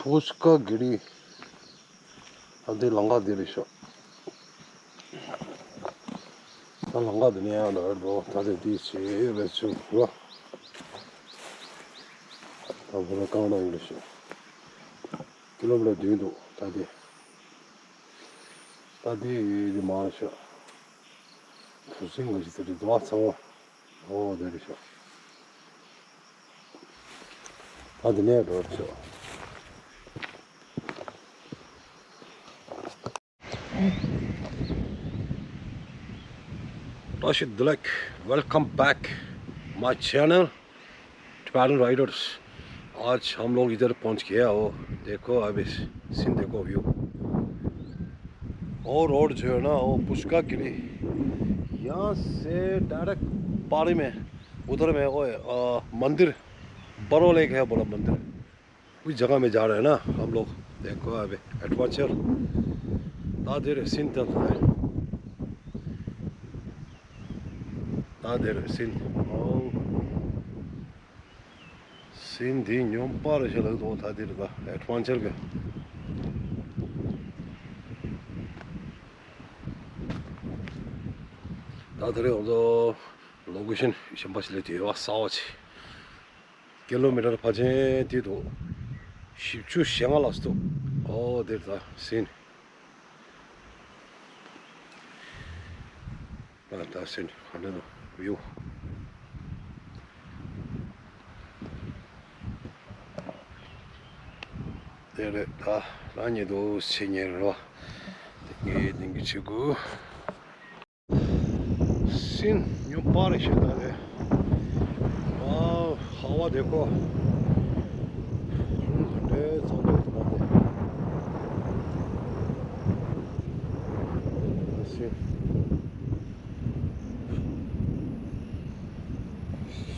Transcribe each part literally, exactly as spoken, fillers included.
པུས་ཀ་གི་རི། ད་འདི་ལམ་ཁ་འདི་རེད་ཤག་ད་ལམ་ཁ་འདི་ནས་ཡར་འགྲོ་ཡར་འགྲོ། ད་དེ་འདི་བྱས་རེད་ཆུ་བ། ད་བོད་ལ་རྐང་ར་ཡིན་རེད་ཤག་ཀི་ལོ་མི་ཊར་བདུན་འདུག་ད་དེ། ད་དེ་ཡི་རི་མང་ཤག་གྲུ་གཟིངས་འགའ་ཞིག་དེ་རེད་འདུག་ཨ་ཚང་མ། ཨོ་དེ་རེད་ཤག་ད་འདི་ནས་འགྲོ་ཆོག་བཀྲ་ཤིས་བདེ་ལེགས། Welcome back my channel, Tibetan Riders। आज हम लोग इधर पहुंच गया हो। देखो अभी सीन, देखो व्यू। और रोड जो है ना, वो पुष्कर गिरी, यहाँ से डायरेक्ट पहाड़ी में, उधर में वो है, अ, मंदिर, बरो लेक है बड़ा मंदिर। उस जगह में जा रहे हैं ना हम लोग। देखो अभी एडवेंचर। तादेर सीन तक है। तादेर सीन। ओ। सीन दी न्योम पार से लग दो तादेर का एडवेंचर का। तादेर हम तो लोकेशन शंबाश लेती है, वाह, सावच। ཀི་ལོ་མི་ཊར་ཕལ་ཆེར་དེ་འདུག་བཞི་བཅུ་ཞེ་ལྔ་ལ་སྟུག་ཨོ་དེ་ད་སིན། ད་ད་སིན་ཧ་ལས་འདུག་བིའུ། དེ་རེད། ད་རང་ཉིད་དུ་ཕྱི་ཉིན་རེད་བ། དེ་ངའི་དེང་གི་ཆུ་གུ། སིན་ཉུང་པ་རེད་ཤག་ད་རེད། ཨ། ཧ་བ་དེ་ཀོ། རུང་དེ་ཚང་མ་དེ་ནང་དེ། སིན།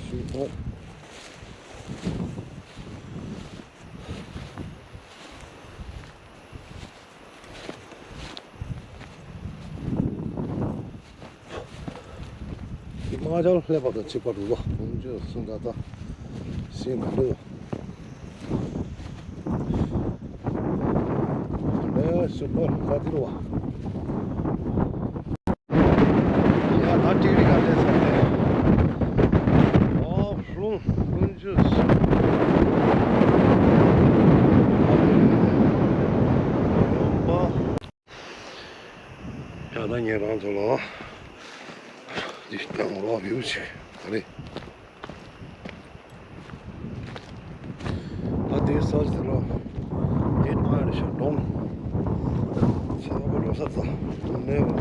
སིན་ཨ། དམག་ཆ་ལ་སླེབས་པ་དང་གཅིག་པ་འདུག་གོ། ཀུན་སྤྱོད་སུ་འདྲ་ད་ཤེས་མ་འདུག་ལས་སུ་པར་ག་དེ་རུ་བ། ཡ་ད་ཏིག་ཏིག་ག་སླེབས་ཚར་ཏེ། ཨོ་ཧྲུང་ཀུན་སྤྱོད་སུ། ཡོང་པ། ཡང་ན་ངས་རང་ཚོ་ལ་འདི་ལྟ་བུ་རོགས་ཡོད་ཆེ་ག་རེ། ད་དེའི་ས་ཆ་དེ་ལ་དེ་ལྟ་ཡ་རེ་ཤ་འགྲོམ། ས་བ་འགྲོ་ས་ད་ནས་བ།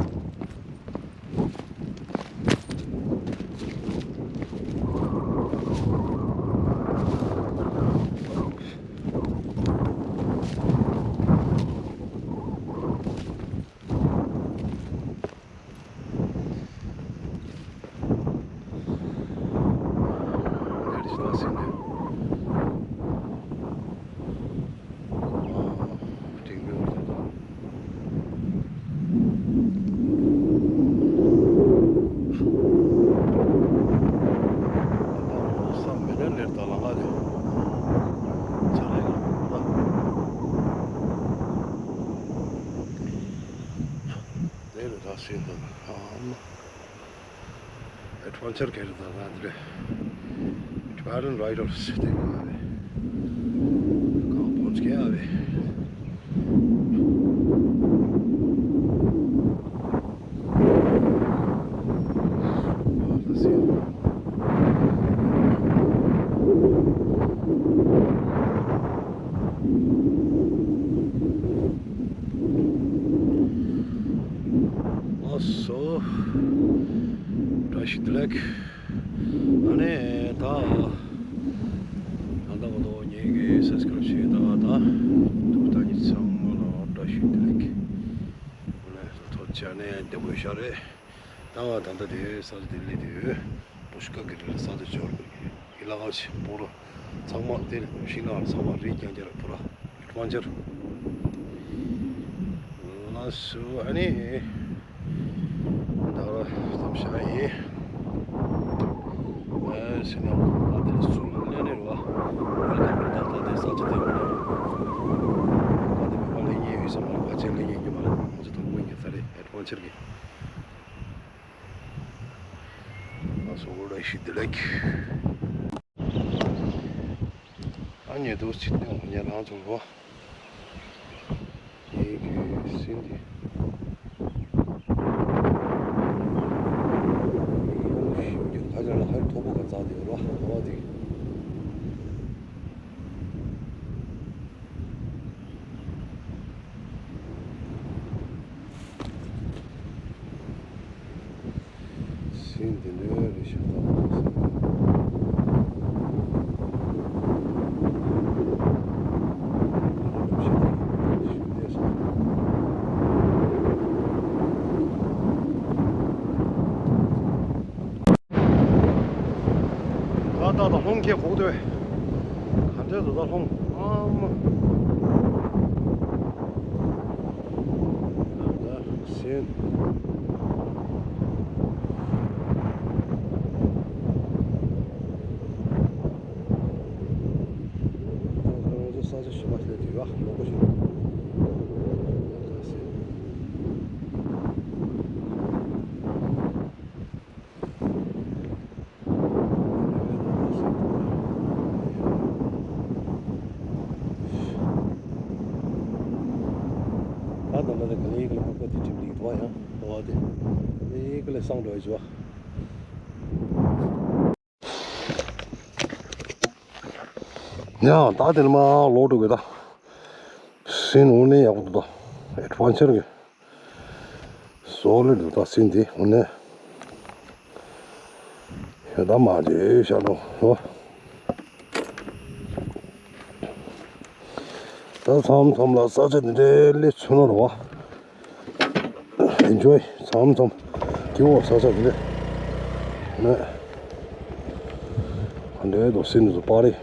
དེ་རུ་ད་སེམས་དང་ཨ་མ། Adventure guide ད་ད་དེ་རེད། Tibetan Riders དེ་ག་རེད། གང་ཕོན་སྐྱེ་ཨ་བེ། ཨ་ད་སེམས། ལགས་སོ། བཀྲ་ཤིས་བདེ་ལེགས། ཨ་ནི་ད། ད་ལྟ་བར་དུ་ངེད་ཀྱི་སབ་སི་ཀ་རབ་བྱས་ད་ད། ཐུགས་ད་ཉིད་ཚང་མ་ལ་བཀྲ་ཤིས་བདེ་ལེགས། ཨ་ནི་ཐོ་ཅི་ནས་བདེ་པོ་ཤར་རེད། ད་ང་ད་ལྟ་དེ་ས་ཆ་དེ་སླེབས་དུས། པུཤ་ཀ་གི་རི་ལ་ས་ཆ་འབྱོར། ཡི་ལ་ཁ་ཆེ་པོ་ར། ཚང་མ་དེ་ཤིང་ནགས་ཚང་མ་རི་རྐྱང་རྐྱང་ར་པུ་ར། ཨེ་ཌི་ཝེན་ཅར། ལགས་སོ་ཨ་ནི། ད་ར་ཙམ་བཞག་ཡིན། ཨེ་ཤིང་ནགས་ད་དེ་ལ་སུ་ལ་ལེ་ནེ་ར་བ། ཨེ་ད་ད་ད་དེ་ས་ཆ་དེ་བ་ལ། ཕྱིར་གི། ཨ་སོ་ལ་ཤི་དེ་ལེགས། ཨ་ཉེ་དུ་ཅི་ནས་ཉེ་རང་ཚོ་རོ། ཡེ་གི་སིན་དེ། ཁ་ཅང་ལ་ཧར་ཐོག་པོ་ག་ཙག་དེ་རོ་རོ་དེ། སེམས་འདི་འདྲ་རེ་ཞིག་དང་། ད་ད་ད་ལྷོང་ཁྱེད་གོག་ཏེ། ག་འདྲ་འདུག་ད་ལྷོང་ཨ་མ། ད་སེམས། ད་ང་ཚོ་ས་ཆ་ཞིག་མ་སླེབས་དུས་ཡག་མོ་གོ་ཞིག་ད་སེམས། ད་ལྟ་ལ་ག་ལེ་ག་ལེ་ཕོར་པ་དེ་ཁྲིམས་འདི་འདུག་ཡང་འདུག་དེ་ལེ་ག་ལེ་སང་འགྲོ་ཡ་ཅུ་བ། ཡང་ད་དེ་ལ་མ་ལོག་འགྲོ་གི་ད། སེམས་འོ་ནས་ཡག་པོ་འདུག་ད། ཨེ་ཌི་ཝེན་ཅར་གི། སོ་ལེ་འདུག་ད་སེམས་དེ་འོ་ནས། ཡོད་ད་མ་བྱེད་ཤ་ལོ་ཧོ། ད་མཚམས་མཚམས་ལ་ས་ཆ་འདི་འདྲའི་སླེབས་ཚུན་ནོར་བ། ཨེན་ཇོའི་མཚམས་མཚམས་ཀྱི་འོ་ས་ཆ་འདི་འདྲ་ནས། ག་འདྲའི་འདུག་སེམས་འདི་ཚོ་པར་རེད།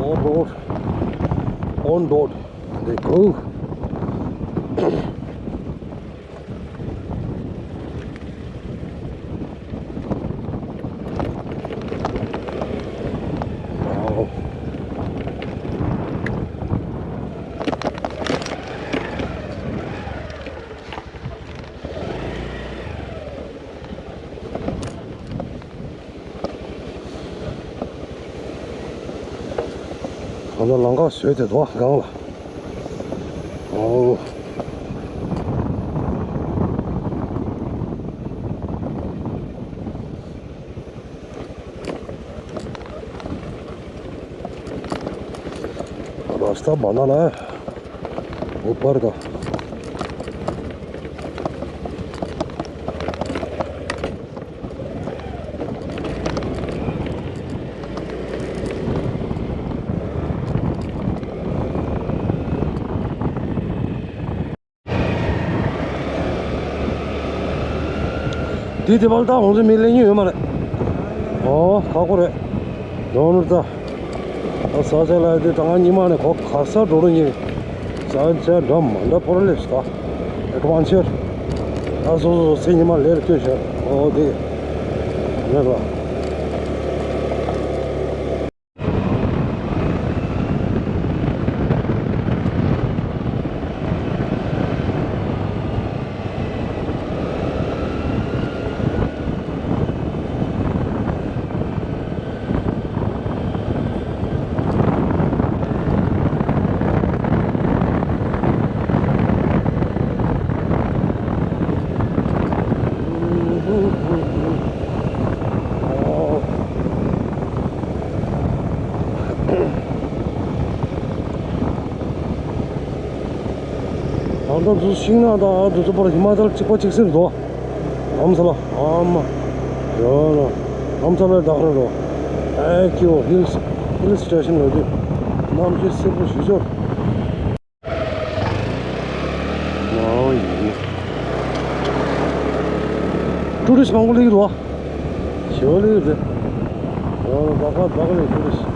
On road, on road, they go. ད་ལྟ་ལམ་ཁ་བཟོས་ཏེ་འདུག་སྒང་ལ། ཨོ། रास्ता बना रहा है ऊपर का। དེ་དེ་བར་ད་ཧོང་ཟི་མི་ལེན་ཉིན་ཡོད་མ་རེད། ཨོ་ཁག་པོ་རེད། ལོ་ནུར་ད། ཨ་ས་ཆ་ལ་དེ་ད་ང་ཉི་མ་ནས་གོ་ག་ས་འགྲོ་རུ་ཉིན། ས་ཆ་འགྲམ་མ་འདྲ་པོ་རེ་ལེབས་ད། ཨེ་ཌི་ཝེན་ཅར། ཨ་སོ་སོ་སོ་ཚེ་ཉི་མ་ལས་ལ་བསྐྱོད་བྱས། ཨོ་དེ། རེད་པ། ད་ལྟ་ཚོ་ཤིང་ནགས་དང་ཨ་དུ་ཚོ་པར་ཧི་མ་ཅལ་གཅིག་པ་གཅིག་སེར་འདུག་ཨམ་ས་ལ་ཨམ་མ། ཡོ་ལ་ཨམ་ས་ལ་བདག་ར་རོ། ཨེ་ཀྱོ་ཧིལ་ཧིལ་སི་ཊེ་ཤན་ལ་དུ་གནམ་གཤིས་སེར་པོ་ཞུ་ཆོག་ཨོ་ཡེ། ཊུ་རི་སི་མང་པོ་སླེབས་ཀྱི་འདུག་བ། ཞེ་པོ་སླེབས་ཀྱི་རེད། ཨོ་ད་ག་ད་ག་ལས་ཊུ་རི་སི།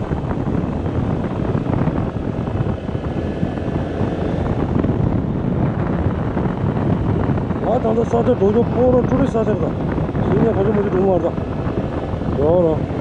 ཨ་ད་ལྟ་ས་ཆ་འགྲོ་རྒྱུ་སྤོ་རོ་ཊུ་རི་སི་ས་ཆ་རེད་ད། གཞི་ནས་ག་ཚོད་མ་ཚོད་འགྲོ་མ་རེད་ད། ཡོ་རོ།